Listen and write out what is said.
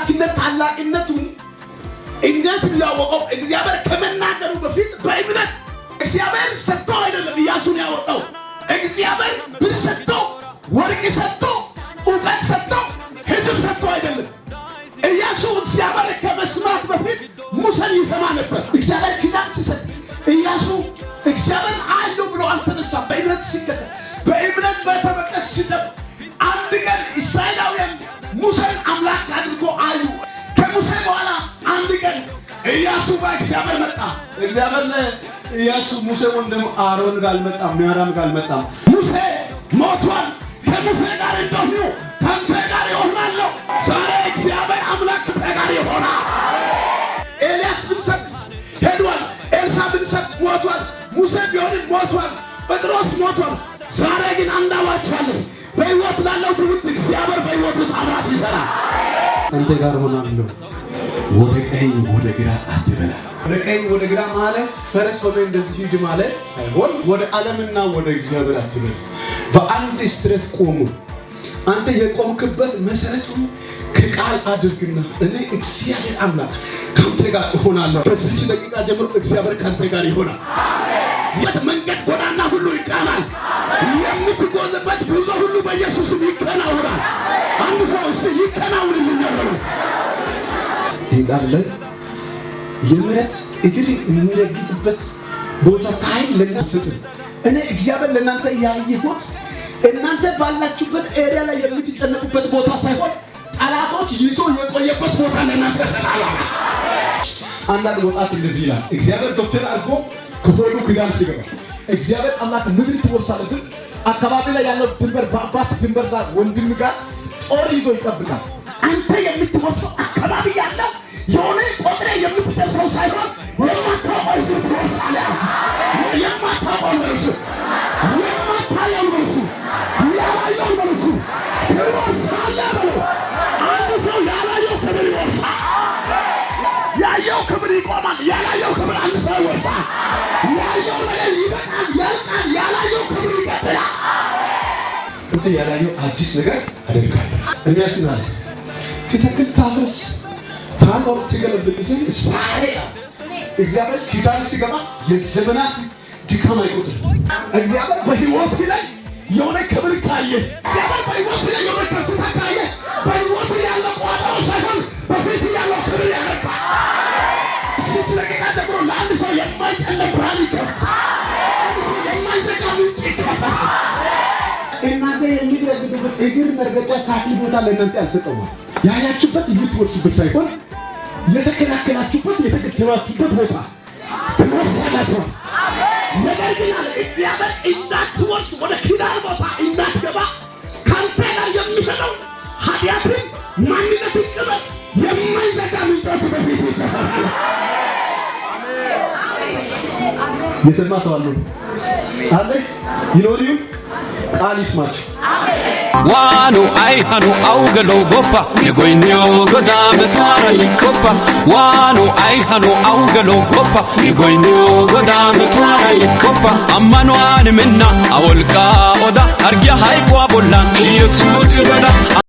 አምላክነት ታላቅነቱን እንዴት ያወቀው? እግዚአብሔር ከመናገሩ በፊት በእምነት። እግዚአብሔር ሰጥቶ አይደለም ኢያሱን ያወጣው። እግዚአብሔር ብር ሰጥቶ፣ ወርቅ ሰጥቶ፣ እውቀት ሰጥቶ፣ ህዝብ ሰጥቶ አይደለም። ኢያሱ እግዚአብሔር ከመስማት በፊት ሙሴን ይሰማ ነበር። እግዚአብሔር ኪዳን ሲሰጥ ኢያሱ እግዚአብሔር አየሁ ብሎ አልተነሳም። በእምነት ሲከተል፣ በእምነት ቤተ መቅደስ ሲደብ አንድ ቀን እስራኤላውያን ሙሴን አምላክ አድርጎ አዩ። ከሙሴ በኋላ አንድ ቀን ኢያሱ በእግዚአብሔር መጣ። እግዚአብሔር ለኢያሱ ሙሴ ወንድም አሮን ጋር አልመጣም፣ ሚያራም ጋር አልመጣም። ሙሴ ሞቷል። ከሙሴ ጋር እንደሆኑ ከአንተ ጋር ይሆናለሁ። ዛሬ እግዚአብሔር አምላክ ከአንተ ጋር ይሆናል። ኤልያስ ብንሰጥ ሄዷል። ኤልሳ ብንሰጥ ሞቷል። ሙሴ ቢሆንም ሞቷል። ጴጥሮስ ሞቷል። ዛሬ ግን አንድ አዋጅ አለ። በሕይወት ላለው ትውልድ እግዚአብሔር በሕይወቱ ታምራት ይሰራል። አንተ ጋር ሆናለሁ፣ ወደ ቀኝ ወደ ግራ አትበላ። ወደ ቀኝ ወደ ግራ ማለት ፈረስ ሆነ እንደዚህ ሂድ ማለት ሳይሆን ወደ ዓለምና ወደ እግዚአብሔር አትበል። በአንድ straight ቆሙ። አንተ የቆምክበት መሰረቱን ከቃል አድርግና እኔ እግዚአብሔር አምላክ ከአንተ ጋር እሆናለሁ። ከዚች ደቂቃ ጀምሮ እግዚአብሔር ከአንተ ጋር ይሆናል። የት መንገድ ጎዳና ሁሉ ይቃናል። የምትጓዝበት ጉዞ ሁሉ በኢየሱስም ይከናወናል። አንድ ሰው እስቲ ይከናወንልኛል በሉ። ይህ ቃል ላይ የምሕረት እግር የሚረግጥበት ቦታ time ለእናንተ ስጡ። እኔ እግዚአብሔር ለእናንተ ያየሁት እናንተ ባላችሁበት area ላይ የምትጨነቁበት ቦታ ሳይሆን ጠላቶች ይዞ የቆየበት ቦታ ለእናንተ እሰጣለሁ። አንዳንድ ወጣት እንደዚህ ይላል። እግዚአብሔር ዶክተር አድርጎ ከሆዱ ኪዳን ሲገባ እግዚአብሔር አምላክ ምድር ትወርሳለህ ብል አካባቢ ላይ ያለው ድንበር በአባት ድንበር ጋር ወንድም ጋር ጦር ይዞ ይጠብቃል። አንተ የምትወርሰው አካባቢ ያለው የሆነ ቆጥሬ የምትጨርሰው ሳይሆን የማታውቀው ሕዝብ ትወርሳለህ። የማታውቀው መልሱ፣ የማታየው መልሱ፣ ያላየው መልሱ ትወርሳለህ በለው። አንድ ሰው ያላየው ክብር ይወርሳል። ያየው ክብር ይቆማል። ያላየው ክብር አንድ ሰው ይወርሳል። ያየው ነገር ይበቃል፣ ያልቃል። ያላየው ክብር ይቀጥላል። አንተ ያላየው አዲስ ነገር አደርጋለሁ። ኤርምያስን አለ፣ ትተክል፣ ታፈርስ፣ ታኖር፣ ትገለብጥ ዘንድ ዛሬ እግዚአብሔር ኪዳን ሲገባ የዘመናት ድካም አይቆጥርም። እግዚአብሔር በሕይወት ላይ የሆነ ክብር ካየ፣ እግዚአብሔር በሕይወት ላይ የሆነ ከፍታ ካየ፣ በሕይወት ያለው ቋጠሮ ሳይሆን በፊት ያለው ክብር ያደርጋል። ስንት ደቂቃ ጀምሮ ለአንድ ሰው የማይጨለም ብርሃን ይከፍታል። አንድ ሰው የማይዘጋ ምንጭ ይከፍታል። እናንተ የሚረግጡበት እግር መርገጫ ካፊ ቦታ ለእናንተ ያልሰጠው ያያችሁበት የምትወርሱበት ሳይሆን የተከላከላችሁበት የተገደባችሁበት ቦታ ትወርሳላችሁ። ነገር ግን አለ እግዚአብሔር እንዳትወርስ፣ ወደ ኪዳን ቦታ እንዳትገባ ከአንተ ጋር የሚሰጠው ኃጢአትን ማንነትን ቅበጥ የማይዘጋ ምንጮች በፊት ይከፈታል። የሰማ ሰው አለ አለ ይኖር ይሁን ቃል ይስማችሁ። ዋኑ አይሃኑ አውገሎ ጎባ ንጎይኒዮ ጎዳ መቷራ ይኮባ። ዋኑ አይሃኑ አውገሎ ጎባ ንጎይኒዮ ጎዳ መቷራ ይኮባ። አማኗን ምና አወልቃ ኦዳ አርጊያ ሃይቋ ቦላን ኢየሱስ ጎዳ።